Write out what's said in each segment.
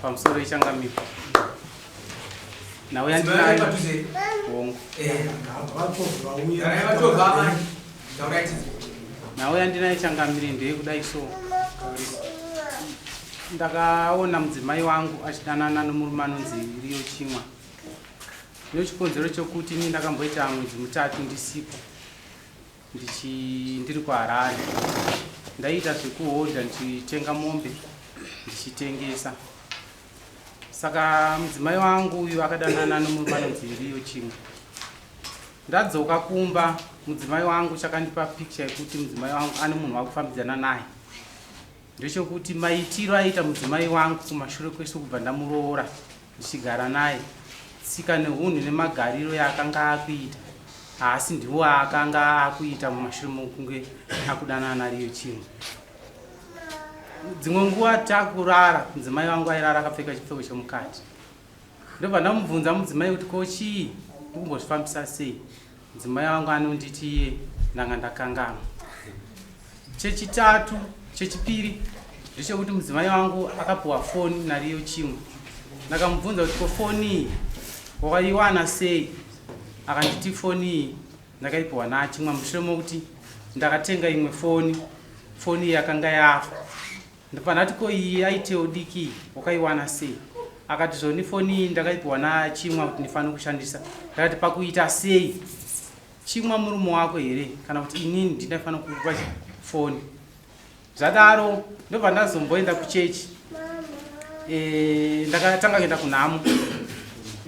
Pamusoro ichangamiro. Nhau yandinayo hongu. Nhau yandinayo changamire ndeyekudai so. Ndakaona mudzimai wangu achidanana nomurume anonzi Rio Chimwa. Nechikonzero chokuti ini ndakamboita mwedzi mutatu ndisipo. Ndichi ndiri kuHarare ndaiita zvekuhodha ndichitenga mombe ndichitengesa saka mudzimai wangu uyu akadanana nomurume anonzi Rio Chimwe. Ndadzoka kumba mudzimai wangu chakandipa picture yekuti mudzimai wangu ane munhu wakufambidzana naye ndechekuti maitiro aiita mudzimai wangu kumashure kwese kubva ndamuroora ndichigara naye tsika nehunhu nemagariro yaakanga akuita haasi ndiwo aakanga akuita mumashure mokunge akudanana nariyo chimwe dzimwe nguva takurara mudzimai wangu airara akapfeka chipfeko chemukati ndobva ndamubvunza mudzimai kuti ko chii ukumbozvifambisa sei Mudzimai wangu anonditi iye ndanga ndakanganwa. Chechitatu, chechipiri ndechekuti mudzimai wangu akapiwa foni nariyo chimwe. Ndakamubvunza kuti ko foni iyi wakaiwana sei? Akanditi foni iyi ndakaipiwa nachimwa mushure mokuti ndakatenga imwe foni, foni iyi yakanga yafa. Ndobva ndati ko iyi aitewo diki iyi wakaiwana sei? Akati zvoni foni iyi ndakaipiwa nachimwa kuti ndifanire kushandisa. Ndakati pakuita sei? Chimwa murume wako here kana kuti inini ndinaifanira kukupa foni? Zvadaro ndobva ndazomboenda kuchechi. E, ndakatanga kuenda kunhamo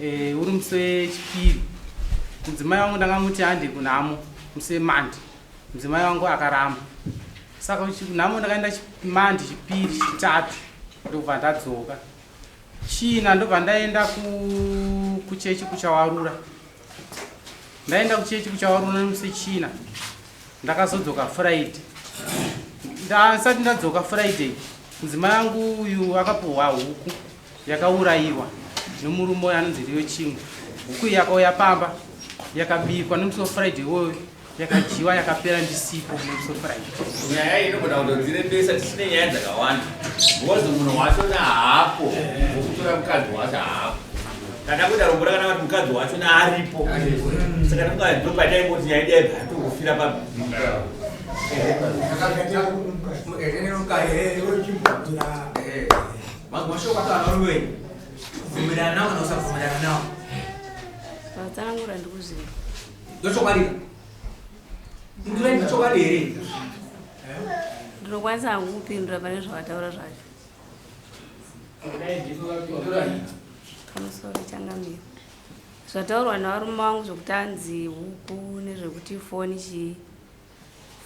e, uri musi wechipiri mudzimai wangu ndakamuti hande kunhamo musi wemande mudzimai wangu akaramba Saka nhamo ndakaenda mandi chipiri chitatu ndobva ndadzoka. China ndobva ndaenda kuchechi kuchawarura. Ndaenda kuchechi kuchawarura nemusi china. Ndakazodzoka Friday. Ndasati ndadzoka Friday mudzimai wangu uyu akapuhwa huku yakaurayiwa nomurume uyo anonzi Rio Chimwe. Huku iyi yakauya pamba yakabikwa nemusi weFriday iwoyo yakadyiwa yakapera ndisipo nemusi weFriday. Nyaya iyi inogona kutodzirembesa tisine nyaya dzakawanda because munhu wachona haapo wokutora mukadzi wacho haapo kana kuita rombo rakanaka kuti mukadzi wachona aripo saka ndinga ndopataingoti nyaya yedu yaibva yatongofira pa Mashoko ataura varume wenyu kubvumirana nawo kana usabvumirana nawo. Vatsanangura ndikuziva. Ndochokwadi. Ndura ndochokwadi here? Ndinokwanisa hangu kupindura pane zvavataura zvacho. Pamusoro changamire. Zvataurwa navarume vangu zvekuti anzi huku nezvekuti foni chii.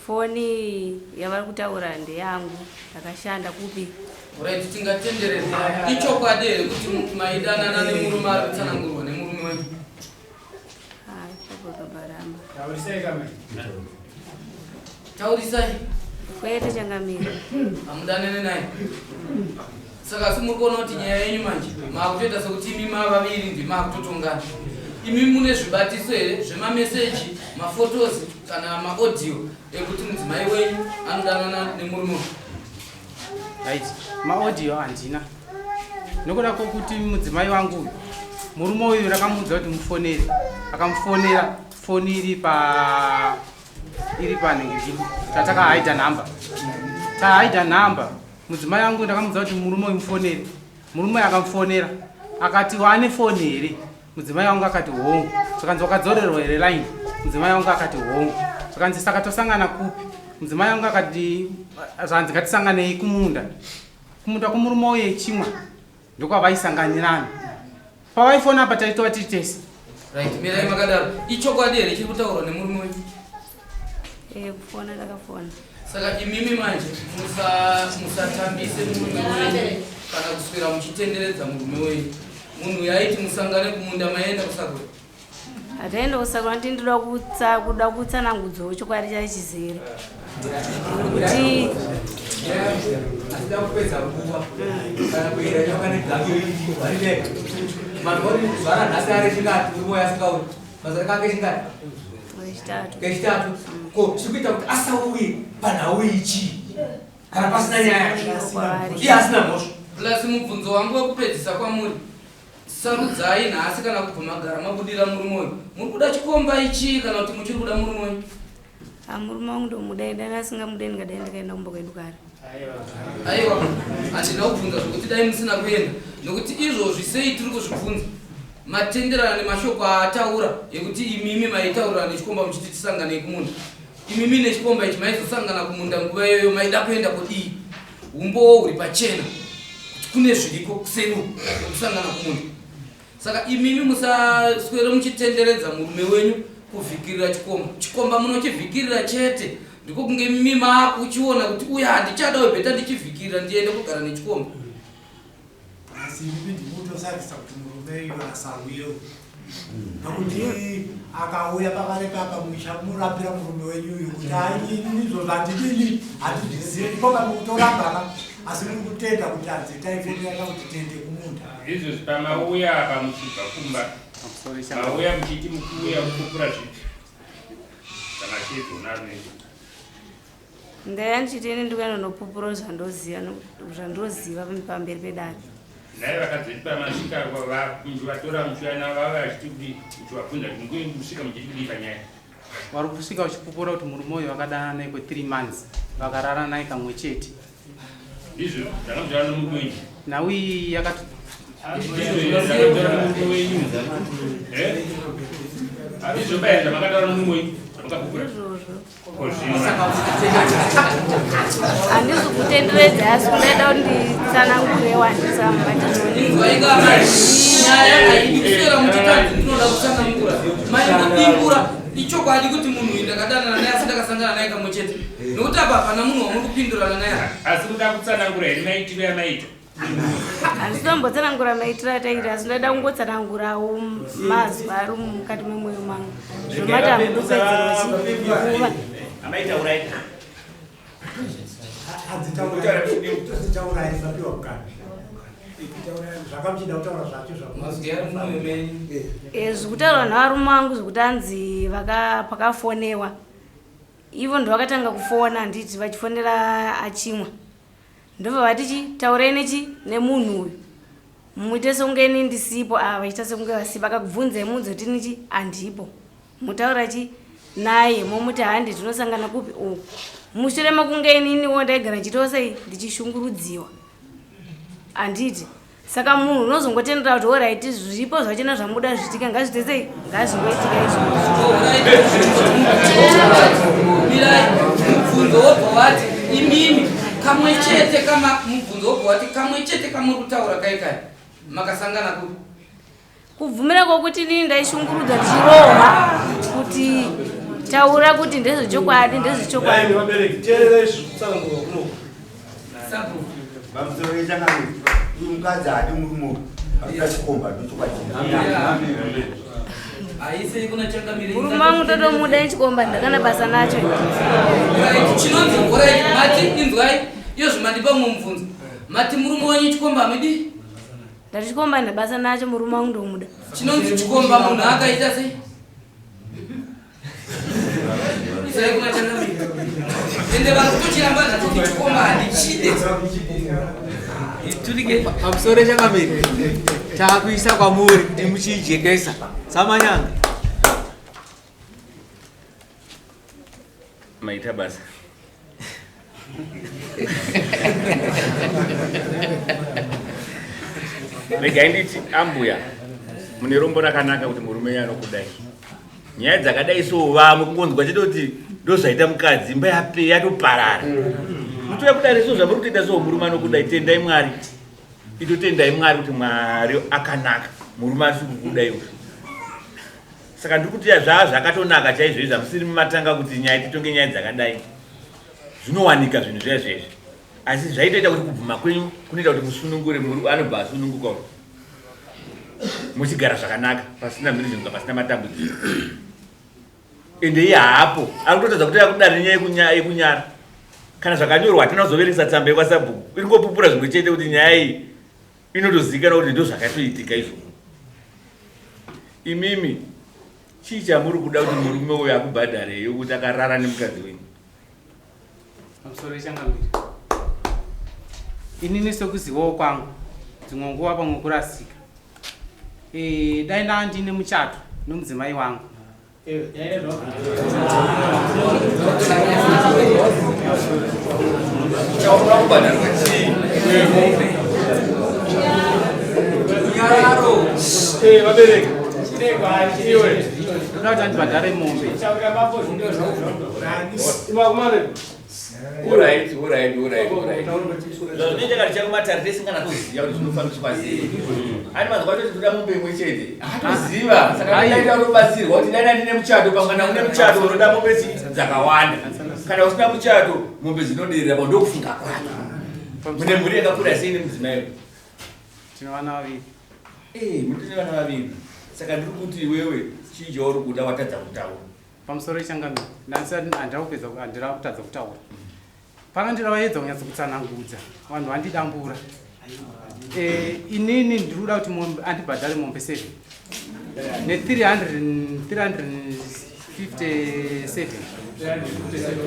Foni yavari kutaura ndeyangu ndakashanda kupi? Right, tingatenderera. Ichokwadi here kuti maidanana nemurume ari kutsanangurwa nemurume wenyu? Ah, ipapo kabaramba. Taurisai kamai. Taurisai. Kwete changamire. Hamudanane naye. Saka asi muri kuona kuti nyaya yenyu manje maakutoita sekuti imi mavaviri ndimaakutotonga. Imi mune zvibatiso here zvemameseji, mafotos kana maaudio ekuti mudzimai wenyu anodanana nemurume uyu? Right, maaudio handina nokuda kwokuti mudzimai wangu uyu murume uyu ndakamuudza kuti mufonere akamufonera foni iri pa iri panhingirikini tatakahaida nhamba tahaida nhamba Mudzimai wangu ndakamuudza kuti murume uyu mufonere. Murume uyu akamufonera akati waane foni here? Mudzimai wangu akati hongu. Zvakanzi wakadzorerwa here line? Mudzimai wangu akati hongu. Zvakanzi saka tosangana kupi? Mudzimai wangu akati zvanzi ngatisanganei kumunda. Kumunda kumurume uye chimwa ndokwavaisanganirana. Pavaifona apa taitova tiri tese. Right, mirai makadaro. Ichokwadi here chiri kutaurwa nemurume wenyu? Eh, kufona ndakafona. Saka imimi manje musatambise murume wenyu kana kuswera muchitenderedza murume wenyu. Munhu uyu aiti musangane kumunda maenda kusakura. Hataenda kusakura ndi ndinoda kutsa kuda kutsanangudzawo chokwadi chacho chizere. Kuti Asida kupedza nguva kana kuera nyoka negaki vari vega. Vanhu vari kuzvara nhasi ari chingati murume uyo asingauyi. Mazara kake chingati? Kechitatu. Kechitatu. Ko chiri kuita kuti asauye panhau iyi chii? Kana pasina nyaya. Iye asina mhosva. Plus mubvunzo wangu wekupedzisa kwamuri, sarudzai nhasi kana kubva magara mabudira murume uyu. Muri kuda chikomba ichi kana kuti muchiri kuda murume uyu? Ah, murume wangu ndomuda, dai asingamudei ndingadai ndikaenda kumba kwedu kare. Aiwa, handina kubvunza zvekuti dai musina kuenda, nokuti izvozvi sei tiri kuzvibvunza? Matenderana nemashoko aataura ekuti imimi maitaurirana nechikomba muchiti tisanganei kumunda. Imimi nechikomba ichi maizosangana kumunda nguva iyoyo maida kuenda kudii? Umbowo huri pachena kuti kune zviriko kuseri uku kusangana kumunda. Saka imimi musaswere muchitenderedza murume wenyu kuvhikirira chikomba. Chikomba munochivhikirira chete ndiko kunge imimi maakuchiona kuti uya handichada uyu bheta ndichivhikirira ndiende kugara nechikomba. Asi imimi ndimutosarisa kuti murume iyo asauye nokuti akauya pakare papa muchamurambira murume wenyu uyu kuti ainini izvozvo handidini handizvizivi iko pamukutorambana asi muri kutenda kuti hanzi taifonera kuti tiende kumunda. Izvozvi pamauya apa muchibva kumba mauya muchiti mukuuya kupupura zvipi zvamashedzwa narume? Ndaya ndichiti ini ndikuenda nopupura zvandoziva zvandoziva pamberi pedare. Nhai vakadzi vedu pamasvika vatora muchiuya navo vava vachiti kudii muchivabvunza kuti mukuye kusvika muchiti kudii panyaya? Vari kusvika vachipupura kuti murume uyu vakadanana naye kwe3 months vakarara naye kamwe chete. Ndizvo zvakamutora nomurume wenyu? Nhau iyi yakati Ndizvo zvakamutora nomurume wenyu? Eh? Ndizvo baya zvamakataura nomurume wenyu zvamakapupura? Izvozvo. Handisi kutenderedza asi kudaida kuti nditsanangure wandisambatinyaya haidi kuswera muchitanzi ndinoda kutsanangura maingodimbura ichokwadi kuti munhu uyu ndakadanana naye asi ndakasangana naye kamwe chete nokuti apa hapana munhu wamuri kupindurana naye asi kuda kutsanangura here maitiro yamaita Handitombotsanangura maitiro ataita asi ndaida kungotsanangurawo mazwi ari mukati memwoyo mangu zvomati hamudopedzerwa chinguva. Hanzitaurai zvapiwa mukana zvakamuchida kutaura zvacho. Mazwi ari mumwoyo menyu. Zvikutaurwa nevarume vangu zvekuti anzi pakafonewa ivo ndovakatanga kufona handiti vachifonera achimwa ndobva vati chi taurai nechi nemunhu uyu muite sekunge ini ndisipo ava vachiita sekunge vasipo akakubvunzai munzoti nichi handipo mutaura chi naye momuti handi tinosangana kupi uku mushure mekunge ininiwo ndaigara ndichiitawo sei ndichishungurudziwa handiti saka munhu unozongotendera kuti oraiti zvipo zvachena zvamuda zviitike ngazviite sei ngazvingoitika izvozvo. Mirai, mubvunzo wobva wati imimi kamwe chete kama mubvunzo wobva wati kamwe chete kamuri kutaura kai kai makasangana kupi? Kubvumira kwokuti inini ndaishungurudzwa ndichirohwa kuti taura kuti ndezvechokwadi ndezvechokwadi. Vabereki teererai zvekutsanangurwa kuno. Sabhuku. Pamusoro yechangamire, uyu mukadzi haadi murume uyu, akuda chikomba ndochokwadi. Haisei kuna changamire. Murume wangu ndotomuda chikomba ndakana basa nacho. Right, chinonzi right, mati inzwai iyo zvimandipa mumwe mubvunzo. Mati murume wenyu chikomba hamidi? Ndati chikomba ndabasa nacho murume wangu ndomuda. Chinonzi chikomba munhu akaita sei? Isai kuna changamire. Ende vari kutochiramba nhasi kuti chikomba handichide. Turike pamusoro changamire taakuisa kwamuri kuti muchijekesa samanyanga. Maita basa. Regai nditi ambuya mune rombo rakanaka kuti murume wenyu anokudai. Nyaya dzakadai so vamwe kungonzwa chete kuti ndozvaita mukadzi imba yape yatoparara. Mutouya kudare so zvamuri kutoita so murume anokudai tendai Mwari. Itotendai Mwari kuti Mwari akanaka murume asiri kukudai uyu. Saka ndiri kuti zvaa zvakatonaka chaizvo izvi hamusiri mumatanga kuti nyaya titonge nyaya dzakadai. Zvinowanika zvinhu zviya zvezvi. Asi zvaitoita kuti kubvuma kwenyu kunoita kuti musunungure muri anobva asununguka uyu. Muchigara zvakanaka pasina mhirizhonga pasina matambudziko. Ende iye haapo ari kutotadza kutouya kudare nenyaya yekunyara. Kana zvakanyorwa hatina kuzoverengesa tsamba yekwasabhuku iri kungopupura zvimwe chete kuti nyaya iyi inotozivikanwa kuti ndozvakatoitika izvozvo. Imimi chii chamuri kuda kuti murume uyu akubhadhareyo kuti akarara nemukadzi wenyu? Pamusoro yechangamire. Inini sekuzivawo kwangu dzimwe nguva pamwe kurasika. E, dai ndaa ndine muchato nomudzimai wangu. Ndoda kuti andibhadhare mombe. Zvazvinoita kana tichakumatare tisingana toziva kuti zvinofambiswa sei. Ani manzwa kuti toda mombe imwe chete. Hatoziva. Saka ndaita rubatsirwa kuti dai ndine muchato pamwe une muchato unoda mombe dzakawanda. Kana usina muchato mombe dzinoderera pa ndokufunga kwake. Mune mhuri yakakura sei nemudzimai? Tine vana vaviri. Eh, mune vana vaviri. Saka ndiri kuti iwewe chii chauri kuda watadza kutaura? Pamusoro ichangamire. Ndandisati handina kupedza handina kutadza kutaura. Pakandirawaedza kunyatso kutsanangudza vanhu vandidambura. Eh, inini ndiri kuda kuti mombe andibhadhare mombe 7 ne 300 357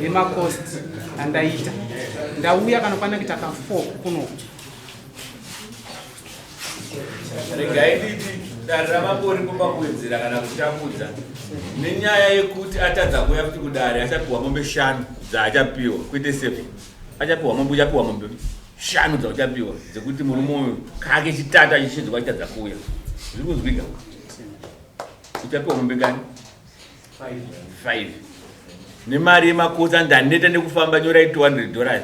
yemacost andaita. Ndauya kanokwana kuita ka 4 kunoku. Regai nditi dare ramambo ripo pakuwedzera kana kutambudza nenyaya yekuti atadza kuuya futi kudare achapiwa mombe 5 dzaachapiwa kwete 7. Achapiwa mombe, uchapiwa mombe 5 dzauchapiwa dzekuti murume uyu kake chitatu achishinzwa achitadza kuuya. Zviri kunzwika? Uchapiwa mombe ngani? 5. Nemari yemakotsi andaneta nekufamba nyorai $200.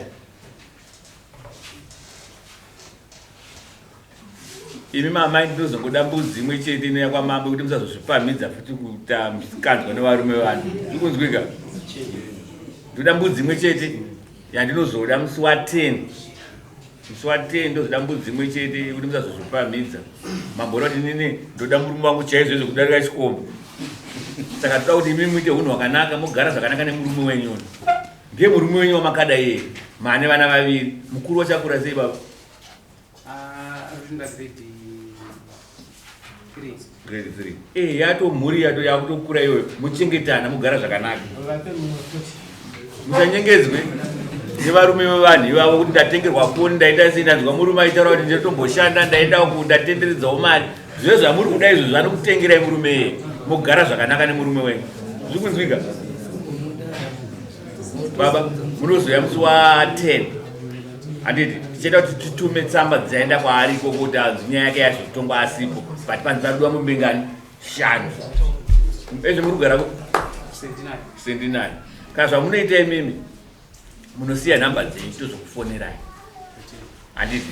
Imi mamai ndinozongoda mbudzi imwe chete inoya kwamambo kuti musazozvipamhidza futi kuita misikanzwa nevarume vanhu. Zviri kunzwika? Ndoda mbudzi imwe chete yandinozoda musi wa 10. Musi wa 10 ndozoda mbudzi imwe chete yekuti musazozvipamhidza. Mambo kuti nini ndoda murume wangu chaizvo izvo kudarika chikomba. Saka toda kuti imi muite hunhu hwakanaka mogara zvakanaka nemurume wenyu. Ndiye murume wenyu wamakada iyeye. Maane vana vaviri. Mukuru wachakura sei baba? Ari grade 3. Grade 3. Eh, yato mhuri yato yakutokura iyoyo. Muchengetana mugara zvakanaka. Musanyengedzwe nevarume vevanhu ivavo kuti ndatengerwa foni ndaita sei ndanzwa murume aitaura kuti ndinotomboshanda ndaenda uku ndatenderedzawo mari. Zvive zvamuri kuda izvo zvanokutengerai murume iyeye. Mugara zvakanaka nemurume wenyu. Zviri kunzwika? Baba, munozoya musi wa 10. Handiti tichaita kuti titume tsamba dzaenda kwaari ikoko kuti anzi nyaya yake yazotongwa asipo. But panzi parudiwa mombe ngani? 5. Ezvo muri kugara ku? Sendinani. Kana zvamunoita imimi munosiya nhamba dzenyu tozokufonerai. Handiti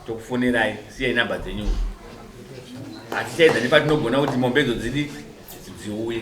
tokufonerai, siyai nhamba dzenyu. Hatichaedza nepatinogona kuti mombe idzo dzidi dziuye.